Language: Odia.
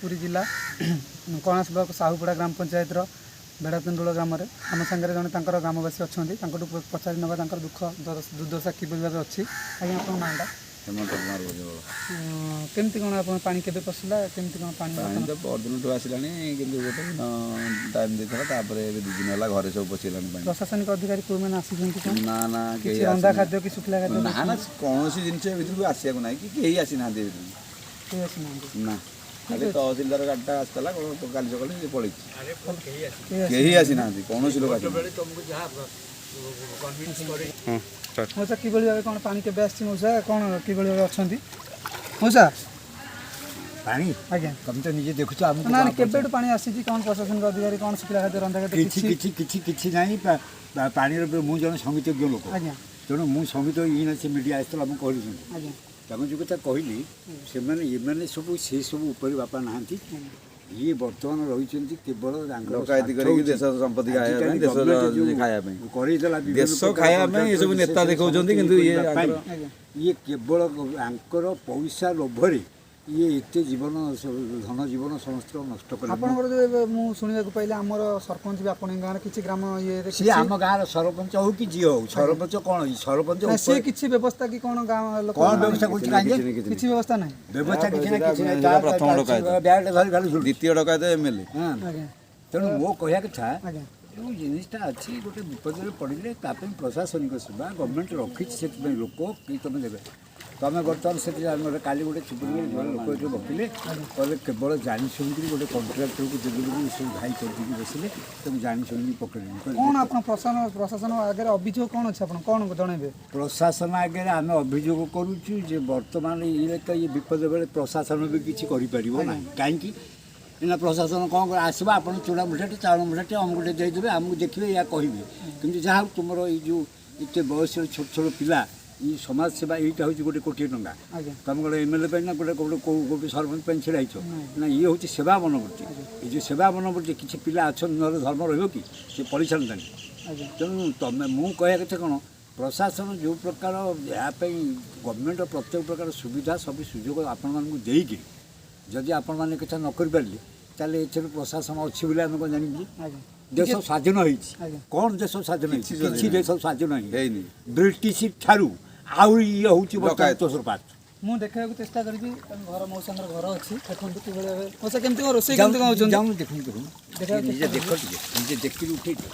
ପୁରୀ ଜିଲ୍ଲା କଣାସ ବ୍ଲକ ସାହୁପଡ଼ା ଗ୍ରାମ ପଞ୍ଚାୟତର ବେଡ଼ାତୁଣ୍ଡୁଳ ଗ୍ରାମରେ ଆମ ସାଙ୍ଗରେ ଜଣେ ତାଙ୍କର ଗ୍ରାମବାସୀ ଅଛନ୍ତି। ତାଙ୍କଠୁ ପଚାରି ନେବା ତାଙ୍କର ଦୁଃଖ ଦୁର୍ଦ୍ଦଶା କିଭଳି ଭାବେ ଅଛି। ଆଜ୍ଞା, ଆପଣଙ୍କ ନାଁଟା? ହେମନ୍ତ କୁମାର ଭୁଜବଳ। କେମିତି କ'ଣ ଆପଣ ପାଣି କେବେ ପଶିଲା, କେମିତି କ'ଣ ପାଣି? ପାଣି ତ ପରଦିନଠୁ ଆସିଲାଣି, କିନ୍ତୁ ଗୋଟେ ଦିନ ଟାଇମ୍ ଦେଇଥିଲା। ତାପରେ ଏବେ 2 ଦିନ ହେଲା ଘରେ ସବୁ ପଶିଗଲାଣି ପାଣି। ପ୍ରଶାସନିକ ଅଧିକାରୀ କେଉଁମାନେ ଆସିଛନ୍ତି କ'ଣ? ନା ନା, କେହି କିଛି ରନ୍ଧା ଆସିନାହାନ୍ତି। ଖାଦ୍ୟ କି ଶୁଖିଲା ଖାଦ୍ୟ? ନା ନା, କୌଣସି ଜିନିଷ ଏ ଭିତରକୁ ଆସିବାକୁ ନାହିଁ କି କେହି ଆସିନାହାନ୍ତି ଏ ଭିତରକୁ। କେହି ଆସିନାହାନ୍ତି? ନା, ଖାଲି ତହସିଲଦାର ଗାଡ଼ିଟା ଆସିଥିଲା କ'ଣ କାଲି ସକାଳେ, ସେ ପଳେଇଛି। କେହି କେହି ଆସିନାହାନ୍ତି, କୌଣସି ଲୋକ ଆସିନାହାନ୍ତି। ମଉସା, କିଭଳି ଭାବେ କ'ଣ ପାଣି କେବେ ଆସିଛି? ମଉସା, କ'ଣ କିଭଳି ଭାବେ ଅଛନ୍ତି ମଉସା? ପାଣି? ଆଜ୍ଞା। ତମେ ତ ନିଜେ ଦେଖୁଛ ଆମକୁ। ନା ନା, କେବେଠୁ ପାଣି ଆସିଛି କ'ଣ? ପ୍ରଶାସନିକ ଅଧିକାରୀ କ'ଣ ଶୁଖିଲା ଖାଦ୍ୟ, ରନ୍ଧା ଖାଦ୍ୟ? କିଛି କିଛି କିଛି କିଛି ନାହିଁ। ପାଣିର ମୁଁ ଜଣେ ସଙ୍ଗୀତଜ୍ଞ ଲୋକ। ତେଣୁ ମୁଁ ସଙ୍ଗୀତ ଇଏ ସେ ମିଡ଼ିଆ ଆସିଥିଲା, ମୁଁ କହିଲି ତାଙ୍କ ଯେଉଁ କଥା କହିଲି, ସେମାନେ ଏମାନେ ସବୁ ସେସବୁ ଉପରେ ବାପା ନାହାନ୍ତି। ଇଏ ବର୍ତ୍ତମାନ ରହିଛନ୍ତି କେବଳ ତାଙ୍କର ଡକାୟତି ସ୍ୱାର୍ଥ କରିକି ହଉଛି ଦେଶ ସମ୍ପତ୍ତି ଖାଇବା ପାଇଁ, ଆଜିକାଲି ଦେଶ government ଯୋଉ ଖାଇବା ପାଇଁ। କରେଇଦେଲା ବିଭିନ୍ନ ଦେଶ ପ୍ରକାର ଖାଇବା ପାଇଁ ଏସବୁ କଣ୍ଟ୍ରାକ୍ଟର ନେତା ବିଶେଷ ଦେଖାଉଛନ୍ତି, ସମସ୍ତେ କିନ୍ତୁ ଇଏ କରିବା ପାଇଁ ଆଙ୍କର- ଇଏ କେବଳ ଆଙ୍କର ପଇସା ଲୋଭରେ ଇଏ ଏତେ ଜୀବନ, ଧନ ଜୀବନ ସମସ୍ତ ନଷ୍ଟ କଲେ। ଆପଣଙ୍କର ଯୋଉ ଏବେ ମୁଁ ଶୁଣିବାକୁ ପାଇଲି, ଆମର ସରପଞ୍ଚ ବି ଆପଣଙ୍କ ଗାଁର କିଛି ଗ୍ରାମ ଇଏରେ ସିଏ ଆମ ଗାଁର ସରପଞ୍ଚ ହଉ କି ଯିଏ ହଉ, ସରପଞ୍ଚ କ'ଣ ହେଇଛି? ସରପଞ୍ଚ ନା, ସିଏ ଉପରେ- କିଛି ବ୍ୟବସ୍ଥା କି କ'ଣ ଗାଁ ଲୋକ କ'ଣ ବ୍ୟବସ୍ଥା କରୁଛି? କିଛି କାହିଁକି? ନାହିଁ, କିଛି କିଛି ବ୍ୟବସ୍ଥା ନାହିଁ। ବ୍ୟବସ୍ଥା କିଛି ନା କିଛି ନାହିଁ। ସେଇଟା ପ୍ରଥମ ଡକାୟତ। ବ୍ୟାଗଟା ଧରି ଖାଲି ଝୁଲୁଛି। ଦ୍ୱିତୀୟ ଡକାୟତ ଏମଏଲଏ। ହଁ। ତେଣୁ ମୋ କହିବା କଥା, ଯେଉଁ ଜିନିଷଟା ଅଛି, ଗୋଟେ ବିପଦରେ ପଡ଼ିଲେ ତା ପାଇଁ ପ୍ରଶାସନିକ ସେବା ଗଭର୍ଣ୍ଣମେଣ୍ଟ ରଖିଛି। ସେଥିପାଇଁ ଲୋକ କି ତମେ ଦେବେ, ତମେ ବର୍ତ୍ତମାନ ସେଠି ଆମର କାଲି ଗୋଟେ ଛୁପିରେ ଜଣେ ଲୋକ ଏଠି ବକିଲେ, କହିଲେ କେବଳ ଜାଣି ଶୁଣିକିରି ଗୋଟେ କଣ୍ଟ୍ରାକ୍ଟରକୁ ଦେବେ ବୋଲି ସବୁ ଭାଇ କରିଦେଇକି ବସିଲେ, ତାକୁ ଜାଣି ଶୁଣିକି ପକେଇଲେନି। କହିଲେ କ'ଣ ଆପଣ ପ୍ରଶାସନ ପ୍ରଶାସନ ଆଗରେ ଅଭିଯୋଗ କ'ଣ ଅଛି? ଆପଣ କ'ଣ ଜଣେଇବେ? ପ୍ରଶାସନ ଆଗରେ ଆମେ ଅଭିଯୋଗ କରୁଛୁ ଯେ ବର୍ତ୍ତମାନ ଇଏ ତ ଇଏ ବିପଦ ବେଳେ ପ୍ରଶାସନ ବି କିଛି କରିପାରିବ ନାହିଁ। କାହିଁକି ନା ପ୍ରଶାସନ କ'ଣ କରେ? ଆସିବ, ଆପଣ ଚୁଡ଼ା ମୁଠାଟେ, ଚାଉଳ ମୁଠାଟେ, ଅମୁକଟେ ଦେଇଦେବେ, ଆମକୁ ଦେଖିବେ, ୟା କହିବେ। କିନ୍ତୁ ଯାହା ହଉ ତୁମର ଏଇ ଯେଉଁ ଏତେ ବୟସର ଛୋଟ ଛୋଟ ପିଲା, ଏଇ ସମାଜ ସେବା, ଏଇଟା ହେଉଛି ଗୋଟେ କୋଟିଏ ଟଙ୍କା। ତମେ ଗୋଟେ ଏମଏଲଏ ପାଇଁ ନା ଗୋଟେ ଗୋଟେ କେଉଁ ଗୋଟେ ସରପଞ୍ଚ ପାଇଁ ଛିଡ଼ା ହେଇଛ ନା, ଇଏ ହେଉଛି ସେବା ମନୋବୃତ୍ତି। ଏଇ ଯେଉଁ ସେବା ମନୋବୃତ୍ତି କିଛି ପିଲା ଅଛନ୍ତି, ନହେଲେ ଧର୍ମ ରହିବ କି? ସେ ପଡ଼ିସାରନ୍ତାନି। ତେଣୁ ତମେ ମୁଁ କହିବା କଥା କ'ଣ, ପ୍ରଶାସନ ଯେଉଁ ପ୍ରକାର ଏହା ପାଇଁ ଗଭର୍ଣ୍ଣମେଣ୍ଟ ପ୍ରତ୍ୟେକ ପ୍ରକାର ସୁବିଧା ସବୁ ସୁଯୋଗ ଆପଣମାନଙ୍କୁ ଦେଇକି ଯଦି ଆପଣମାନେ କଥା ନ କରିପାରିଲେ, ତାହେଲେ ଏଥିରୁ ପ୍ରଶାସନ ଅଛି ବୋଲି ଆମେ କ'ଣ ଜାଣିବୁ? ଦେଶ ସ୍ୱାଧୀନ ହେଇଛି। କ'ଣ ଦେଶ ସ୍ୱାଧୀନ ହେଇଛି? କିଛି କିଛି ଦେଶ ସ୍ୱାଧୀନ ହେଇନି। ହେଇନି। ବ୍ରିଟିଶ ଠାରୁ ଆହୁରି ଇଏ ହେଉଛି ବର୍ତ୍ତମାନ ଡକାୟତ। ତୋଷରପାତ। ମୁଁ ଦେଖିବାକୁ ଚେଷ୍ଟା କରିବି, ତାଙ୍କ ଘର, ମଉସାଙ୍କର ଘର ଅଛି। ଦେଖନ୍ତୁ କିଭଳି ଭାବେ ମଉସା କେମିତି କ'ଣ ରୋଷେଇ, କେମିତି କ'ଣ ହେଉଛନ୍ତି। ଯାଉନ, ଦେଖନ୍ତୁ ଦେଖନ୍ତୁ। ଦେଖିବାକୁ ନିଜେ ଦେଖ ଟିକେ, ନିଜେ ଦେଖିକି ଉଠେଇ ଦିଅ।